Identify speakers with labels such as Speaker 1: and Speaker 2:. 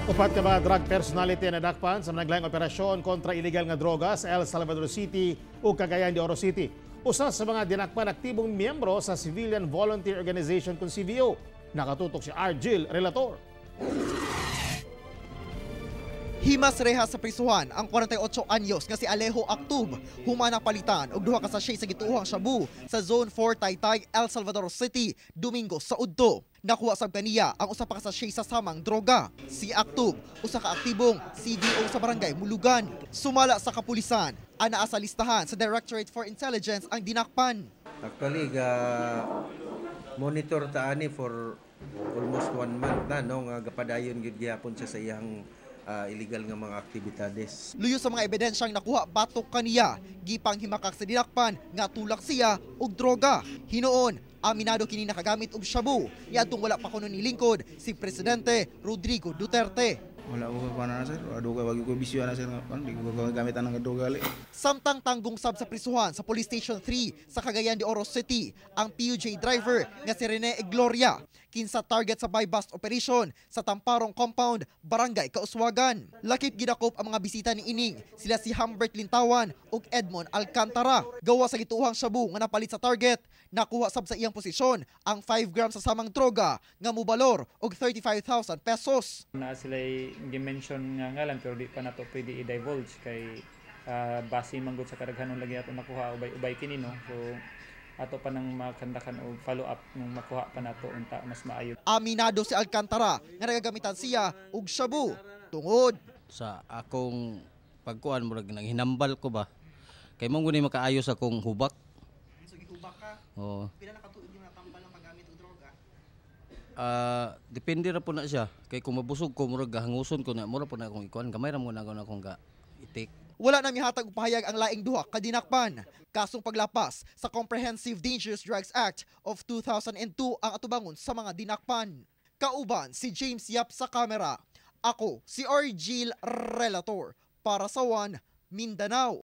Speaker 1: Upat ka mga drug personality na nadakpan sa naglaing operasyon kontra illegal nga droga sa El Salvador City ug Cagayan de Oro City. Usa sa mga dinakpan, aktibong miyembro sa Civilian Volunteer Organization kung CVO. Nakatutok si Argil Relator.
Speaker 2: Himas reha sa prisuhan ang 48 anyos nga si Alejo Actub human napalitan og duha ka sachet sa gituohang shabu sa Zone 4, Taytay, El Salvador City, Domingo sa udto. Nakuha sab kaniya ang usa pa ka sachet sa samang droga. Si Actub, usa ka aktibong CVO sa Barangay Mulugan. Sumala sa kapulisan, anaa sa listahan sa Directorate for Intelligence ang dinakpan.
Speaker 3: Actually, ga monitor ta ani for almost one month na, no, nga gapadayon gyud gihapon siya sa iyang illegal nga mga aktibidades.
Speaker 2: Luyo sa mga ebidensyang nakuha batok kaniya, gipang himakak sa dinakpan nga tulak siya og droga. Hinuon, aminado kini nakagamit og shabu niadtong wala pa kuno nilingkod si Presidente Rodrigo Duterte.
Speaker 4: Wala ko pa na, sir. Wala ko, wag ko bisyo na, sir. Ano, di ko gamit ang droga ali.
Speaker 2: Samtang tanggong sab sa prisuhan sa Police Station 3 sa Cagayan de Oro City ang PUJ driver nga si Rene Igloria, kinsa target sa buy-bust operation sa Tamparong Compound, Barangay Kauswagan. Lakip gidakop ang mga bisita ni ining, sila si Humbert Lintawan ug Edmond Alcantara. Gawa sa gituohang shabu nga napalit sa target, nakuha sab sa iyang posisyon ang 5 grams sa samang droga nga mobalor og 35,000 pesos.
Speaker 5: Na sila gi-mention nga ngalan, pero di pa nato pwede i-divulge kay base man gud sa kadaghanon lagi ato nakuha, ubay-ubay kini, no? So ato pa nang makandakan og follow up. Nung makuha pa nato unta mas maayo.
Speaker 2: Aminado si Alcantara nga nagagamitan siya og shabu tungod
Speaker 6: sa akong pagkuan, murag nanghinambal ko ba, kay mo guni makaayos akong hubak.
Speaker 2: So gihubak ka?
Speaker 6: Oo.
Speaker 2: Pila na ka tuig nga natambal ang paggamit og droga?
Speaker 6: Depende ra po na siya, kay kung mabusog ko, murag gahanguson ko na, mura po na akong ikuan, gamay ra mo na ako na akong ga itik.
Speaker 2: Wala na mihatag og pahayag ang laing duha ka dinakpan. Kasong paglapas sa Comprehensive Dangerous Drugs Act of 2002 ang atubangon sa mga dinakpan. Kauban si James Yap sa kamera. Ako si Argil Relator para sa One Mindanao.